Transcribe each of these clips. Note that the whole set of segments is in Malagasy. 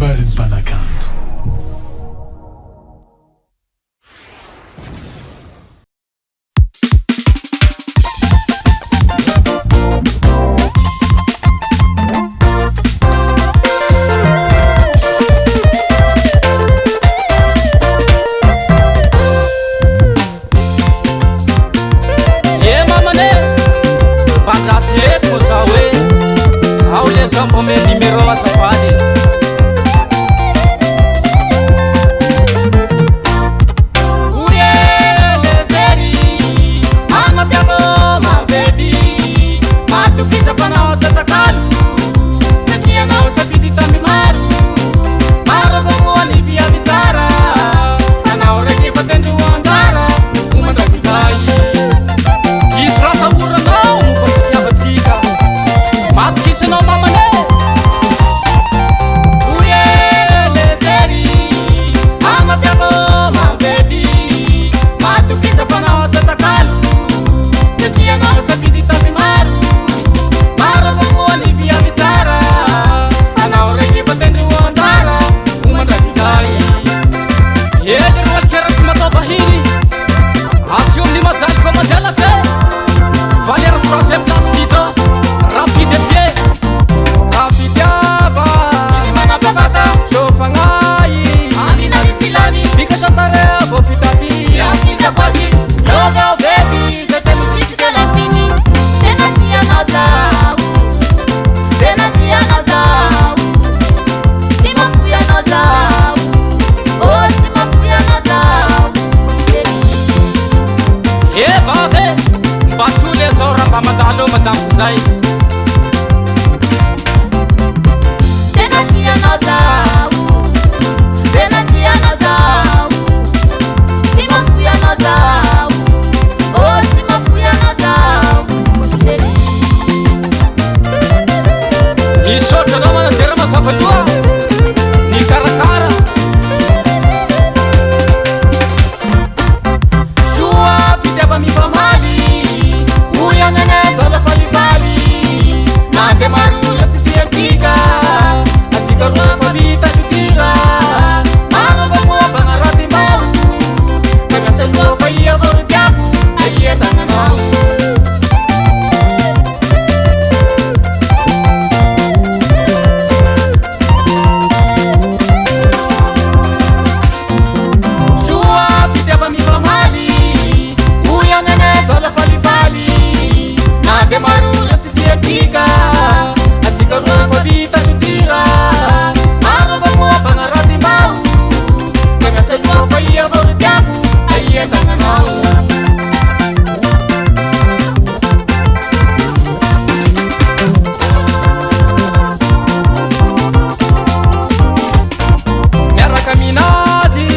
Kabarin'ny mpanakanto. Eh mamane, mba andraso eto moa zaho eh. Ao le zaho mba omeo numéro azafady. Tsisy raha atahoranao momba ny fitiavantsika. Matokisa anao mamane. Eny ry walikera tsy matao vahiny. Asio amin'ny majaly fa manjalatse. Valera troisième place leader. Rapide pied. Raha-fitiava. Sofagnahy. Bika santare vao fitafy. Eh vavy e, mba tsoa le zao raha mba mandalo eo madamiko zay. Tena tianao zaho, tena tianao zaho, tsy mahafoy anao zaho, oh tsy mahafoy anao zaho chérie. Misaotra anao manager mazava loha nikarakara. Soa fitiava mifamaly, hoy anana zala falifaly. Na de maro olona tsy tia antsika, antsika roa fa vita sotira. Maro avao moa mpanaraty mbao, ka miasa loha fa ia avao ro tiako, aia tagnanao. Soa fitiava mifamaly, hoy anana zala falifaly. Na de maro olona tsy tia antsika, antsika roa fa vita sotira. Maro avao moa mpanaraty mbao, ka miasa loha fa ia avao ro tiako, aia tagnanao. Miaraka aminazy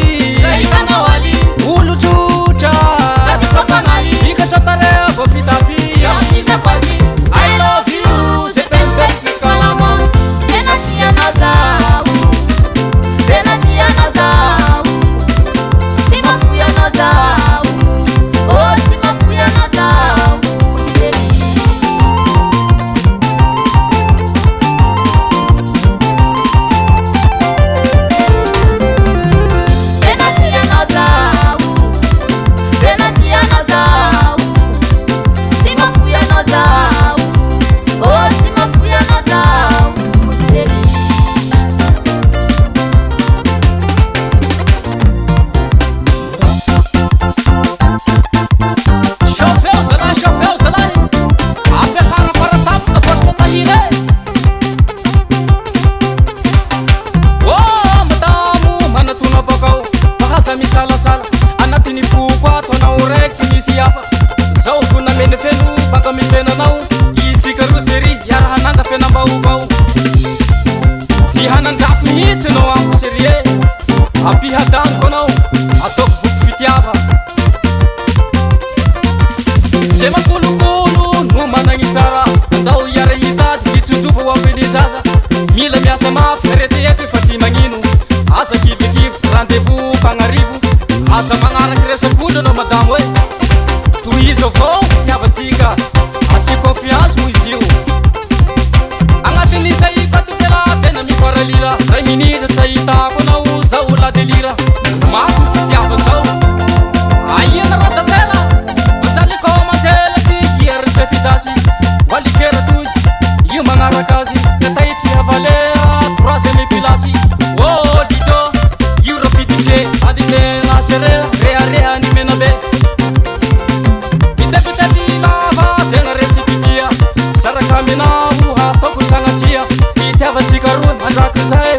Zay hitanao aly, olo tsotra sady soa fagnahy, Bika soa tarehy vao fitafy. Tiako azy. I love you, je t'aime belle jusqu'à la mort. Tena tianao zaho, tena tianao zaho, tsy mahafoy anao zaho, oh tsy mahafoy anao zaho chérie. Tena tianao zaho, tena tianao zaho, tsy mahafoy anao zaho, oh tsy mahafoy anao zaho chérie. Chauffeur zalahy, chauffeur zalahy, ampiakara fara-tampoka poste tahiry e. Oh madamo manatona bakao, fa aza misalasala, anatin'ny foko ato anao raiky tsy misy hafa. Zao fo nameno feno baka mifenanao, isika roa chérie hiara-hananga fiainam-baovao. Tsy hanan-drafy mihitsy anao amiko chérie e, ampihadaniko anao, ataoko voky fitiava. Zay makolokolo no managny tsara, andao hiara-hitady hitsotsofa ho ampy zaza. Mila miasa mafy areteako fa tsy magnino, aza kivikivy rendez-vous mpagnarivo. Aza magnaraky resak'olo anao madamo e, tohizo avao fitiavantsika, asio confiance moa izy io. Agnatin'izay ikato fela tena miparalila, ray minitra tsy Mandrakizay.